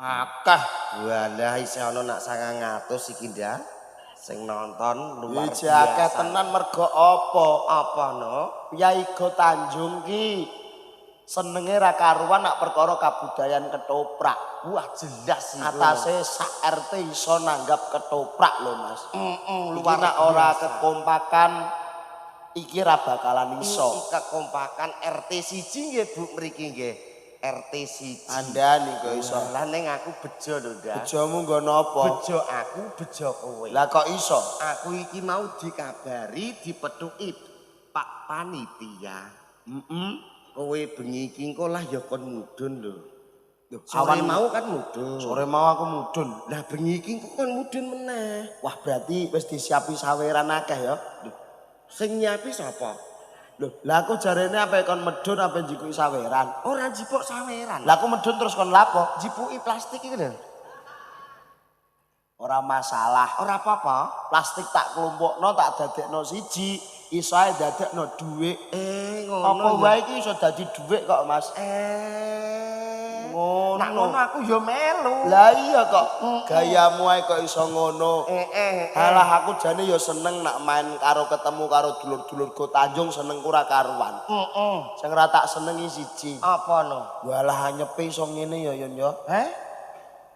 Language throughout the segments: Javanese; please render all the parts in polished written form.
Akeh. Walah, isih ana nak 900 iki, ndak. Sing nonton luar Iki akeh biasa. tenan mergo apa? Apa no? Kyai Go Tanjung ki senenge ra karuan nak perkara kabudayan ketoprak. Wah, jelas iku. Atase sak RT iso nanggap ketoprak lho, Mas. Heeh, Luar luar nak ora biasa. Kekompakan iki ra bakalan iso. Kekompakan RT 1 nggih, Bu, mriki nggih. RT 1. Andani kok iso. Lah, ning aku bejo lho, Ndak. Bejomu nggo napa? Bejo aku, bejo kowe. Lah, kok iso? Aku iki mau dikabari, dipethuki Pak Panitia. Heeh. Kowe bengi iki engko lah ya kon mudhun lho. Sore Awan mau kan mudhun. Sore mau aku mudhun. Lah, bengi iki engko kon mudhun meneh. Wah, berarti wis disiapi saweran akeh ya. Lho, sing nyiapi sapa? Lho, lah aku jarene apa kon medhun apa njikuki saweran? Ora jipuk saweran. Lah, aku medhun terus kon lapo? Jipuki plastik iki lho. Ora masalah. Ora apa-apa. Plastik tak kelompokno, tak dadekno siji, iso ae dadekno dhuwit. Eh, Apa ngono ya. wae iki iso dadi dhuwit kok, Mas. Eh. Ngono. Nak ngono aku ya melu. Lah iya kok, gayamu ae kok iso ngono. Eh, eh, eh. Alah, aku jane ya seneng nak main karo ketemu karo dulur-dulur Go Tanjung, seneng ora karuan. Sing ora tak senengi siji. Apa no? Walah, anyepe iso ngene ya, Yon ya. Heh?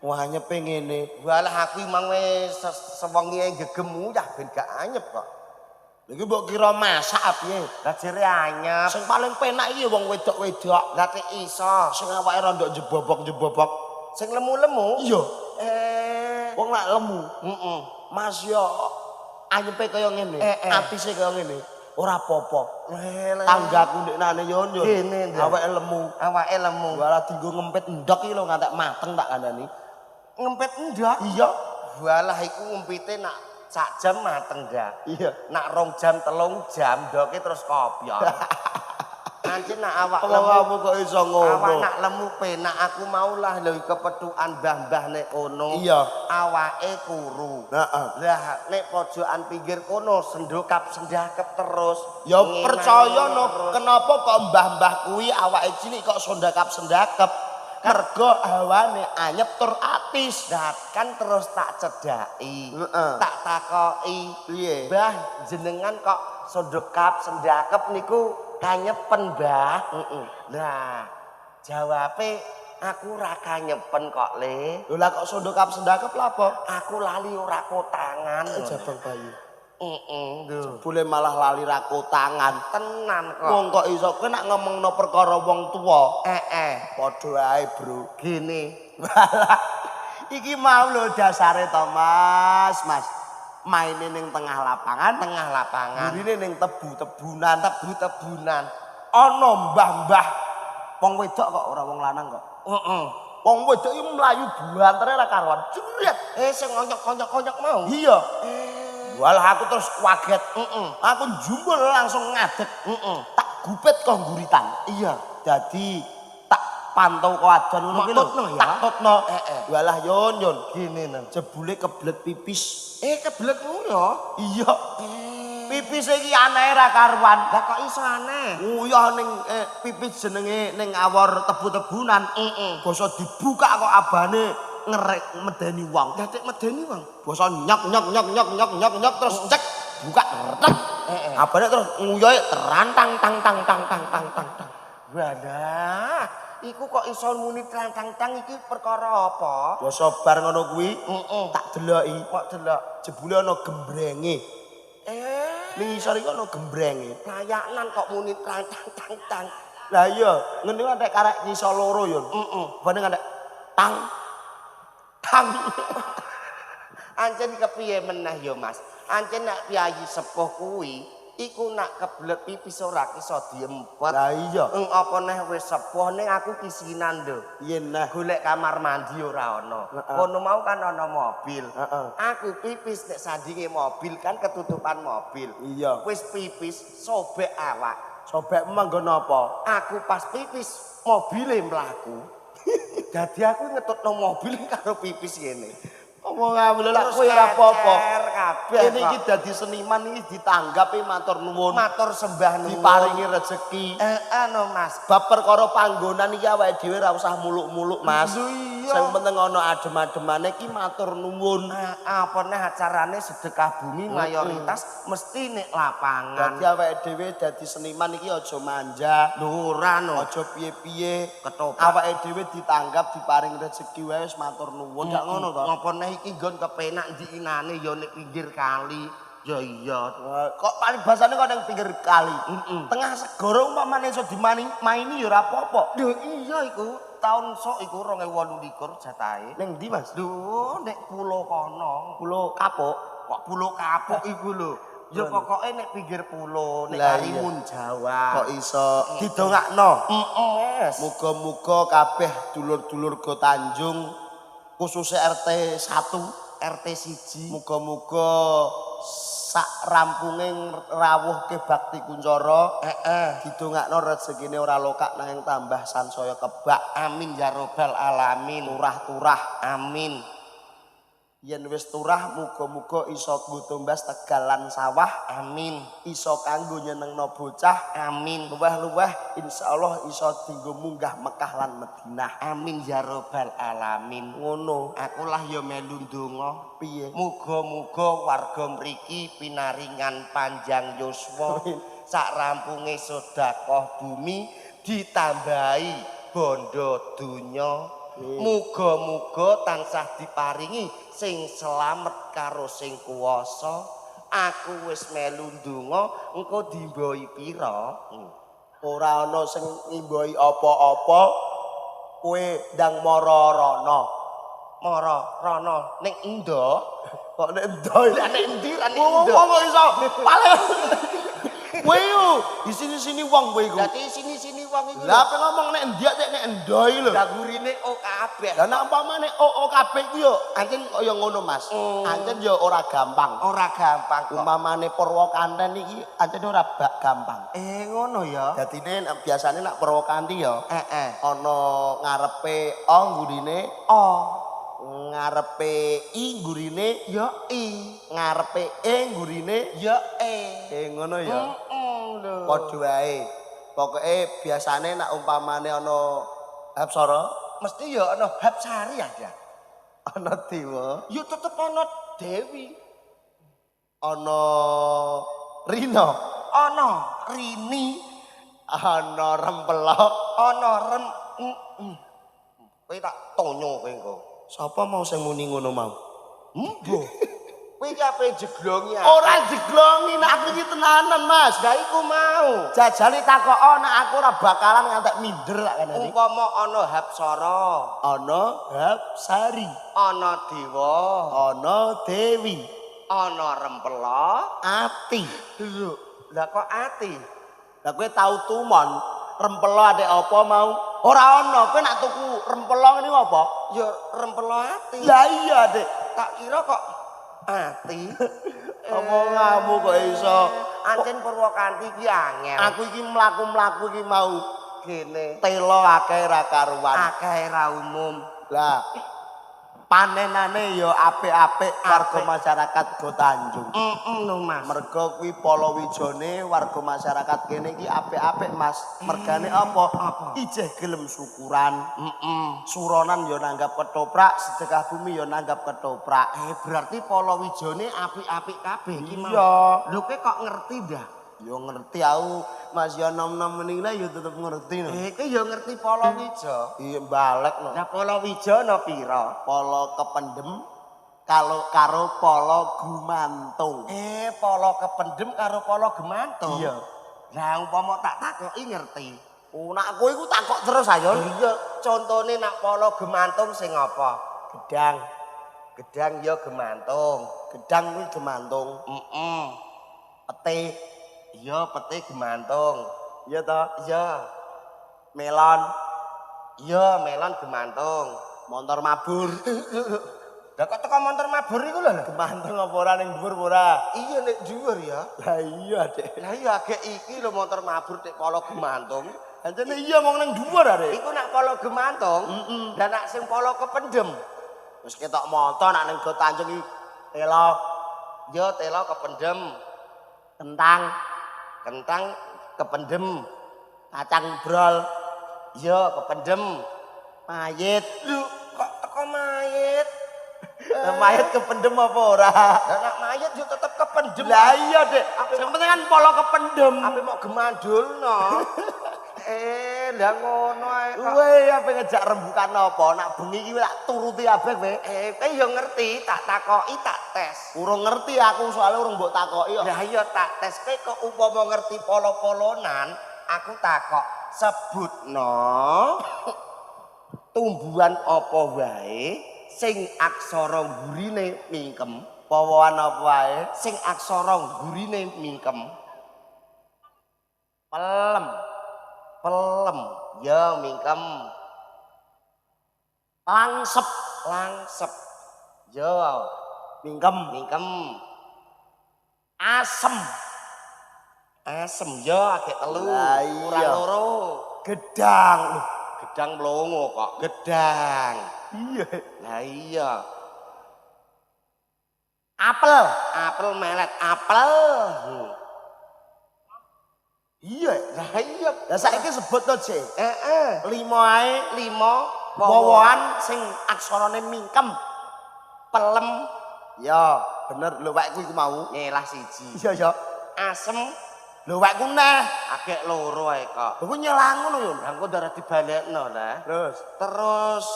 Wah, anyepe ngene. Walah, aku emang wis sewengi gegem uyah ben gak anyep kok. Lha, iki mbok kira masak piye? Lah, jere anyep. Sing paling penak iki ya wong wedok-wedok. Lah, tek iso. Sing awake rondok jebobok-jebobok. Sing lemu-lemu. Iya. Eh. Wong nak lemu, Heeh. Mas yo anyepe kaya ngene, Eh, eh. apise kaya ngene. Ora apa-apa. Lele. Tanggaku ndeknane yon yon. Kene, Ndek. Awake lemu. Awake lemu. Walah, dinggo ngempit endok iki lho ngantek mateng, tak kandhani. Ngempit endok. Iya. Walah, iku ngempite nak sak jam mateng ndak. Iya. Nak 2 jam 3 jam ndoke terus kopyor. Ancen nak awak Apa lemu kamu kok iso ngono? Awak nak lemu penak, aku mau lah lho kepethukan mbah-mbah nek kono. Iya. Awake kuru. Heeh. Lah, nek pojokan pinggir kono sendokap sendakep terus. Ya Ngenang percaya no, terus. Kenapa kok mbah-mbah kuwi awake cilik kok sondakap sendakep? Mergo hawane anyep tur atis. Lah, kan terus tak cedhaki. Tak takoki. Piye? Mbah, jenengan kok sondekap sendakep niku kanyepen, Mbah? Heeh. Lah, jawabe, "Aku ora kanyepen kok, Le." Lho, lah kok sondokap sendakep lapo? "Aku lali ora kotangan." Eh, jabang bayi. Heeh, lho. Boleh malah lali ra kotangan. Tenan kok. Wong kok iso kowe nak ngomongno perkara wong tuwa, Eh. padha ae, Bro. Gini. Walah. Iki mau lho dasare to, Mas, Mas. Maine ning tengah lapangan, Tengah lapangan. burine ning tebu-tebunan. Tebu-tebunan. Ana mbah-mbah wong wedok kok, ora wong lanang kok. Heeh. Wong wedok iki mlayu bantere ra karuan. Jret. Eh, sing ngonyok-ngonyok-ngonyok mau. Iya. Eh. Walah, aku terus kaget. Aku jumbul langsung ngadeg. Tak gupit kok guritan. Iya. Dadi tak pantau kok adon ngono kuwi lho. Tutno ya? Tak tutno. Eh, eh. Walah, yon yon. Gini nang. Jebule kebelet pipis. Eh, kebelet ngono. Iya. Eh. Pipis iki aneh ra karuan. Lah, kok iso aneh? Nguyah ning pipis jenenge ning awor tebu-tebunan. Basa dibuka kok abane ngerek medeni wong. Lah, tek medeni wong. Basa nyok nyok nyok nyok nyok nyok nyok terus cek buka retek. Eh, eh. Abane terus nguyohe terantang tang tang tang tang tang tang tang. Walah, iku kok iso muni tang-tang iki perkara apa? Basa bar ngono kuwi tak deloki. Kok delok. Jebule ana gembrenge. Eh, Ning isor iku ana gembrenge. Layanan kok muni tang tang tang tang. Lah iya, ngene ku antek karek nyiso loro yo. Heeh. Bane ngantek tang tang. Ancen kepiye meneh ya, Mas? Ancen nek piyayi sepuh kuwi iku nak kebelet pipis ora iso diempet. Lah iya. Eng apa neh wis sepuh, ning aku kisinan lho. Yen nah. Golek kamar mandi ora ana. Heeh. Kono mau kan ana mobil. Heeh. Aku pipis nek sandinge mobil kan ketutupan mobil. Iya. Wis pipis sobek awak. Sobekmu manggon apa? Aku pas pipis mobile mlaku. Dadi aku ngetutno mobil karo pipis ngene. Omong lha lak kowe ora apa-apa. Kabeh. Kene iki dadi seniman iki ditanggapi matur nuwun. Matur sembah nuwun. Diparingi rezeki. Heeh no Mas. Bab perkara panggonan iki awake dhewe ora usah muluk-muluk Mas. Iya. Sing penting ana adem-ademane iki matur nuwun. Apa neh acarane sedekah bumi mayoritas mesti nek lapangan. Dadi awake dhewe dadi seniman iki aja manja. Lho ora no. Aja piye-piye. Ketoprak. Awake dhewe ditanggap diparingi rezeki wae wis matur nuwun. Gak ngono to? Ngapa neh iki nggon kepenak ndiinane ya nek pinggir kali. Ya iya. Kok paribasane kok ning pinggir kali. Tengah segara umpamane iso dimaini ya ora apa-apa. Lho iya iku taun sok iku 2028 jatahe. Ning ndi Mas? Lho nek pulo kono. Pulo Kapuk. Kok pulo Kapuk iku lho. Ya pokoke nek pinggir pulo, nek Karimun Jawa. Kok iso didongakno. Heeh, Mas. Muga-muga kabeh dulur-dulur Go Tanjung khususnya RT 1, RT 1. Muga-muga sak rampunge rawuhke bakti kuncara, heeh, didongakno rezekine ora lokak nanging tambah sansaya kebak. Amin ya robbal alamin. Turah-turah. Amin. Yen wis turah muga-muga iso nggo tumbas tegal lan sawah. Amin. Iso kanggo nyenengno bocah. Amin. Luweh-luweh insyaallah iso dinggo munggah Mekah lan Madinah. Amin ya robbal alamin. Ngono. Aku lah ya melu ndonga. Piye? Muga-muga warga mriki pinaringan panjang yuswa. Sak rampunge sedekah bumi ditambahi bondo donya. Muga-muga tansah diparingi sing selamet karo sing kuwasa. Aku wis melu ndonga, engko dimboi pira? Ora ana sing ngimboi apa-apa. Kowe ndang mara rono. Mara rono ning endo? Kok nek endo? Lah nek endi ra nek endo? Wong kok iso paling kowe yo di sini-sini wong kowe iku. Dadi sini-sini wong iku. Lah ape ngomong nek endi nek endo iki lho. Lah gurine O kabeh. Lah nek umpamane O kabeh iku yo ancen kaya ngono Mas. Ancen yo ora gampang. Ora gampang kok. Umpamane Purwokanten iki ancen ora bak gampang. Ngono ya. Dadine biasane nek Purwokanti ya heeh. Ana ngarepe O gurine O. Ngarepe I gurine ya I. Ngarepe E gurine ya E. Ngono ya. Heeh lho. Padha wae. Pokoke biasane nek umpamane ana Hapsara mesti ya ana Hapsari aja. Ana Dewa. Ya tetep ana Dewi. Ana Rina. Ana Rini. Ana Rempelok. Ana Rem. Kowe tak tonyo kowe engko. Sapa mau sing muni ngono mau? Mbuh. Kowe iki ape jeglongi aku? Ora jeglongi nek aku iki tenanan, Mas. Lah iku mau. Jajali takoka nek aku ora bakalan ngantek minder lak kene iki. Umpama ana Hapsara, ana Hapsari, ana Dewa, ana Dewi, ana Rempelok, ati. Lho, lah kok ati? Lah kowe tau tumon rempelo adek apa mau? Ora ana, kowe nak tuku rempelo ngene apa? Ya rempelo ati. Lah iya, Dik. Tak kira kok ati. Omonganmu kok iso. Ancen Purwokanti iki angel. Aku iki mlaku-mlaku iki mau kene. Telo akeh ra karuan. Akeh ra umum. Lah panenane ya apik-apik warga masyarakat Go Tanjung. Heeh lho Mas. Mergo kuwi polowijone warga masyarakat kene iki apik-apik Mas. Mergane apa? Ijeh gelem syukuran. Heeh. Suronan ya nanggap ketoprak, sedekah bumi ya nanggap ketoprak. Berarti polowijone apik-apik kabeh iki Mas. Iya. Lho kowe kok ngerti dah? Ya ngerti aku, Mas ya nom-nom mending lah ya tetep ngerti no. Kowe ya ngerti polowijo. Iya balek no. Lah polowijo ana pira? Polo kependem kalau karo polo gumantung. Polo kependem karo polo gumantung. Iya. Lah umpama tak takoki ngerti. Oh, nak kowe iku takok terus ayo. Iya, contone nak polo gemantung sing apa? Gedang. Gedang ya gemantung. Gedang kuwi gemantung. Heeh. Pete. Iya, pete gemantung. Iya toh? Iya. Melon. Iya, melon gemantung. Montor mabur. Lah kok teko montor mabur iku lho? Gemantung apa ora ning dhuwur ora? Iya nek dhuwur ya. Lah iya, Dik. Lah iya agek iki lho montor mabur nek polo gemantung. Ancene iya wong ning dhuwur arek. Iku nak polo gemantung, lah nak sing polo kependem. Wis ketok mata nak ning Go Tanjung iki telo. Ya telo kependem, kentang, kentang kependem, kacang brol. Ya kependem, mayit. Lho kok teko mayit? Mayit kependem apa ora? Lah nek mayit yo tetep kependem. Lah iya, Dek. Sing penting kan polo kependem. Ape mau gemandulno. Lah ngono ae kok. Kowe ape ngejak rembukan apa? Nak bengi iki tak turuti kabeh kowe. Kowe yo ngerti, tak takoki tak tes. Urung ngerti aku soalnya urung mbok takoki kok. Lah iya tak tes kowe kok umpama ngerti polo-polonan, aku takok sebutno tumbuhan apa wae sing aksara gurine mingkem. Powoan apa wae sing aksara gurine mingkem? Pelem. Pelem ya mingkem. Langsep. Langsep ya mingkem. Mingkem. Asem. Asem ya agek telu. Kurang loro. Gedang. Gedang mlongo kok. Gedang. Iya. Lah iya. Apel. Apel melet. Apel. Iya. Lah iya. Lah saiki sebutno, Cek. Heeh. 5 ae, 5 wowoan sing aksarane mingkem. Pelem. Ya, bener lho wekku iku mau. Nyelah siji. Iya ya. Asem. Lho wekku neh. Agek loro ae kok. Lho ku nyelah ngono yo. Lah engko darah dibalekno lah. Terus. Terus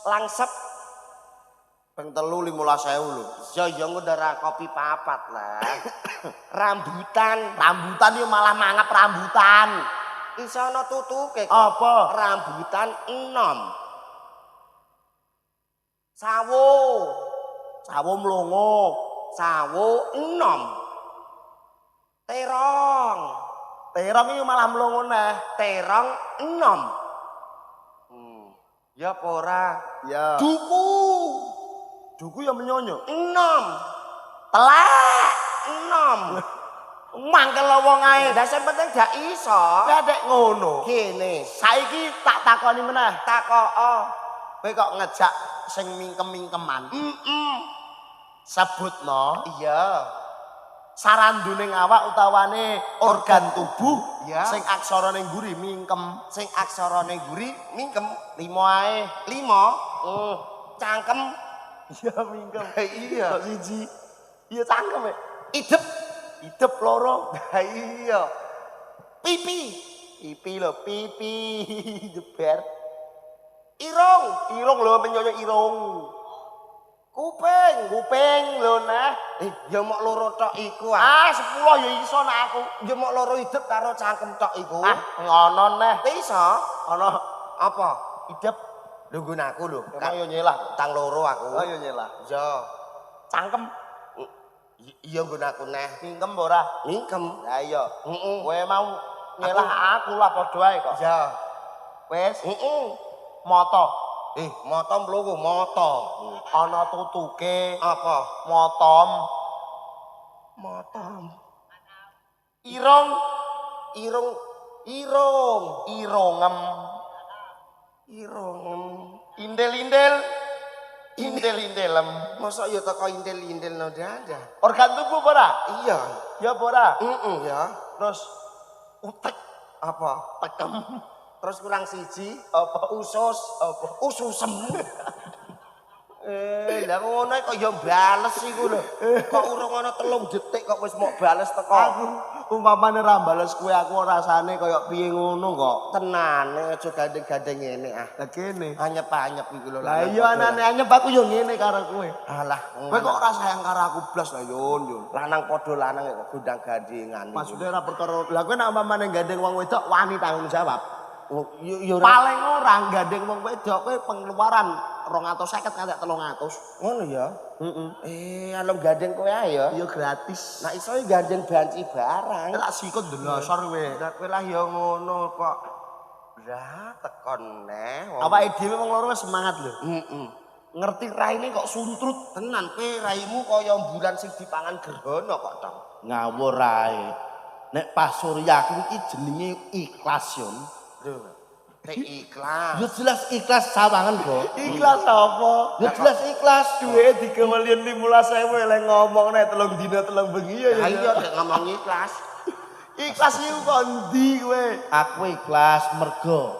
langsep. Ping 3 15.000 lho. Ya ya engko darah kopi papat lah. Rambutan. Rambutan yo malah mangap rambutan. Iso ana tutuke kok. Apa? Rambutan enom. Sawo. Sawo mlongo. Sawo enom. Terong. Terong iki malah mlongo neh. Terong enom. Ya apa ora? Ya. Duku. Duku ya menyonyo. Enom. Telek. Enom. Mangkel wong ae. Lah sing penting gak iso. Lah dek ngono. Kene. Saiki tak takoni meneh. Takoko. Kowe kok ngejak sing mingkem-mingkeman? Heeh. Sebutno. Iya. Sarandune awak utawane organ tubuh ya. Sing aksarane mburi mingkem. Sing aksarane mburi mingkem. 5 ae. 5. Cangkem. Iya mingkem. Iya. Kok siji. Iya cangkem e. Idep. Idep loro. Iya. Pipi. Pipi lho, pipi jeber. Irung. Irung lho menyonyo irung. Kuping. Kuping lho nah. Ya mok loro tok iku. Ah, 10 ya iso nek aku. Ya mok loro idep karo cangkem tok iku. Ah, ngono neh. Iso. Ana apa? Idep. Lho nggon aku lho. Emang yo nyelah. Tang loro aku. Oh yo nyelah. Iya. Cangkem. Iya nggon aku neh. Mingkem ora? Mingkem. Lah iya. Heeh. Kowe mau nyelah aku lah padha ae kok. Iya. Wis. Heeh. Mata. Mata mlungu mata. Ana tutuke. Apa? Motom. Motom. Irung. Irung. Irung. Irungem. Irungem. Indel-indel. Indel-indelem. Mosok ya teko indel-indel no dadah. Organ tubuh apa ora? Iya. Ya apa ora? Heeh ya. Terus utek apa? Tekem. Terus kurang siji apa? Usus. Apa? Ususem. Lah ngono kok ya bales iku lho. Kok urung ana 3 detik kok wis mok bales teko. Aku umpamane ra bales kowe aku rasane kaya piye ngono kok. Tenane aja gandeng-gandeng ngene ah. Lah kene. Anyep-anyep iku lho. Lah iya anane anyep aku yo ngene karo kowe. Alah, kowe kok ora sayang karo aku blas lah Yun, Yun. Lanang padha lanang kok gondang-gandengan. Maksudnya ora perkara. Lah kowe nek umpamane gandeng wong wedok wani tanggung jawab. Ya paling ora gandeng wong wedok kowe pengeluaran 250 nganti 300. Ngono ya? Heeh. Alung gandeng kowe ae ya. Iya gratis. Nek iso gandeng banci barang. Tak sikut ndelosor kowe. Lah kowe lah ya ngono kok. Lah tekon neh. Awake dhewe wong loro wis semangat lho. Heeh. Ngerti raine kok suntrut tenan kowe raimu kaya mbulan sing dipangan gerhana kok tong. Ngawur ae. Nek pasurya aku iki jenenge ikhlas yo. Lho. Tek ikhlas. Ya jelas ikhlas sawangan kok. Ikhlas apa? Ya jelas ikhlas. Duwe digewelian 15.000 lek ngomong nek 3 dina 3 bengi ya. Lah iya nek ngomong ikhlas. Ikhlas iku kok endi kowe? Aku ikhlas mergo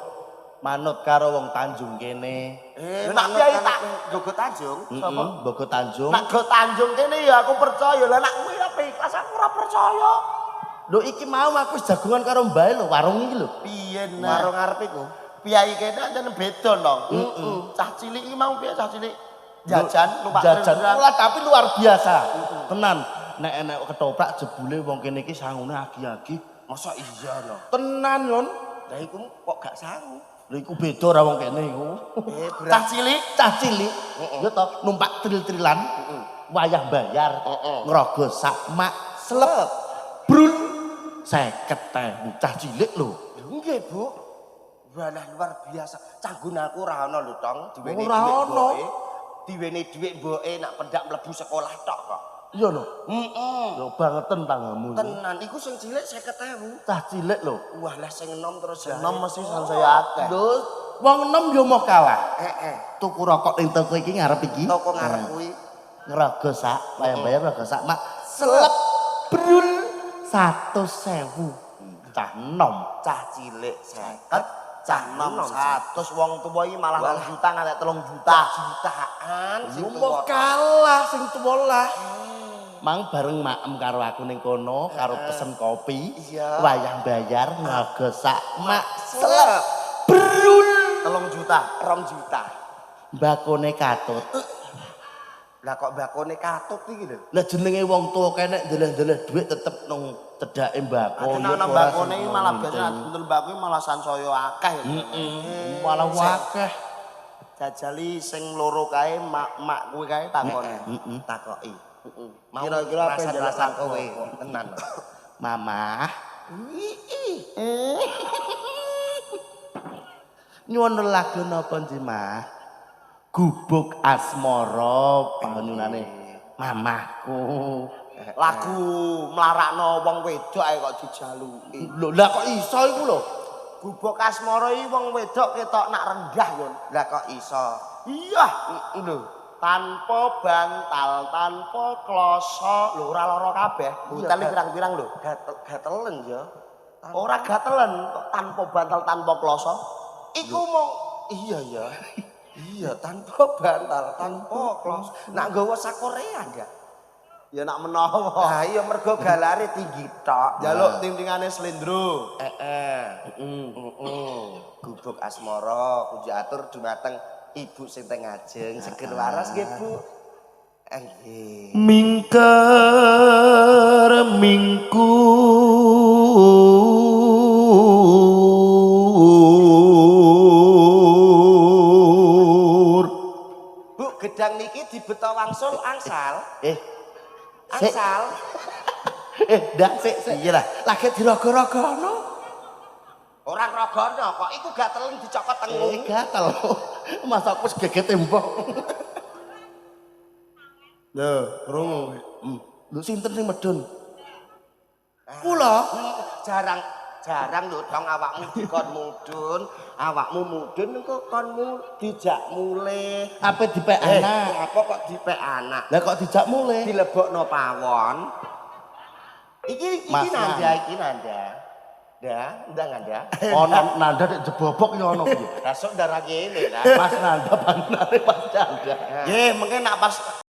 manut karo wong Tanjung kene. Eh, Nak piye tak Gogo Tanjung? Sapa? Bogo Tanjung. Nak go Tanjung kene ya aku percaya. Lah nak kowe apa ikhlas aku ora percaya. Lho iki mau aku wis jagongan karo mbae lho warung iki lho. Piye nak? Warung arep iku. Piye kene ancen beda nong. Heeh. Cah cilik iki mau piye cah cilik? Jajan numpak jajan truk. ora tapi luar biasa. Tenan. Nek enek ketoprak jebule wong kene iki sangune agi-agi. Masa iya lho. Tenan yon. Lah iku kok gak sangu. Lho iku beda ora wong kene iku. Eh, Cah cilik Cah cilik ya toh numpak tril-trilan. Wayah bayar. Ngrogo sak mak slep. Brul 50.000 cah cilik lho. Nggih, Bu. Walah luar biasa. Canggun aku ora ana lho, Tong. Diweni Ora dhuwit ana. mboke. Diweni dhuwit mboke nak pendak mlebu sekolah tok kok. Iya lho. Heeh. Lho bangeten tanggamu. Tenan iku sing cilik 50.000. Cah cilik lho. Wah, lah sing enom terus enom mesti sansaya akeh. Lho, wong enom yo moh kalah. Heeh. Tuku rokok ning toko iki ngarep iki. Toko ngarep kuwi. Ngrogo sak, bayar-bayar ngrogo sak mak slep brul 100.000. Cah enom. Cah cilik 50, Cah enom 100 wong tuwa iki malah 2 juta nganti 3 juta. Jutaan sing Yo tuwa. moh kalah sing tuwa lah. Mang bareng maem karo aku ning kono karo pesen kopi. Iya. Wayah bayar ngrogo sak mak Slep brul 3 juta. 2 juta. Mbakone katut. Lah kok mbakone katut iki lho. Lah jenenge wong tuwa kene ndeleh-ndeleh dhuwit tetep nang cedhake mbako. Nek ana mbakone iki malah biasa bentul mbako iki malah sansaya akeh. Heeh. Malah akeh. Jajali sing loro kae mak-mak kuwi kae takone. Heeh. Takoki. Mau Kira-kira apa yang rasan-rasan njaluk kowe apa? tenan. Mamah. Nyuwun lagu napa nji, Mah? Gubuk Asmara panyunane mamahku. Lagu mlarakno wong wedok ae kok dijaluki. Lho lah kok iso iku lho? Gubuk Asmara iki wong wedok ketok nak rendah yo. Lah kok iso? Iya, lho. Tanpa bantal, tanpa kloso, lho ora lara kabeh. Hotel pirang-pirang lho. Gatel-gatelen ya. Ora gatelen kok tanpa bantal, tanpa kloso. Iku mong iya ya. Iya, tanpa bantal, tanpa kloso. Nak nggawa sak Korea enggak? Ya nak menawa. Lah iya mergo galare tinggi tok. Jaluk ting-tingane slendro. Heeh. Heeh. Gubuk Asmara puji atur dumateng ibu sing teng ngajeng seger waras nggih Bu. Nggih. Mingker mingkur. Bu, gedang niki dibeto wangsul angsal. Angsal. Ndak sik sik. Iya lah. Lagi dirogo-rogono. Ora ngrogono kok, iku gatelen dicokot tengung. Gatel. Masa aku wis geget tembok. Lho, krungu. Lho sinten sing medun? Kula Jarang lho dong awakmu dikon mudhun, awakmu mudhun engko konmu dijak mulih. Apa dipek anak? Apa kok dipek anak? Lah kok dijak mulih? Dilebokno pawon. Iki iki Mas Nanda, iki Nanda. Nda, ndang Nanda. Ono Nanda nek jebobok ya ono piye? Rasuk darah kene lah. Mas Nanda panane Mas Nanda. Nggih, mengke nak pas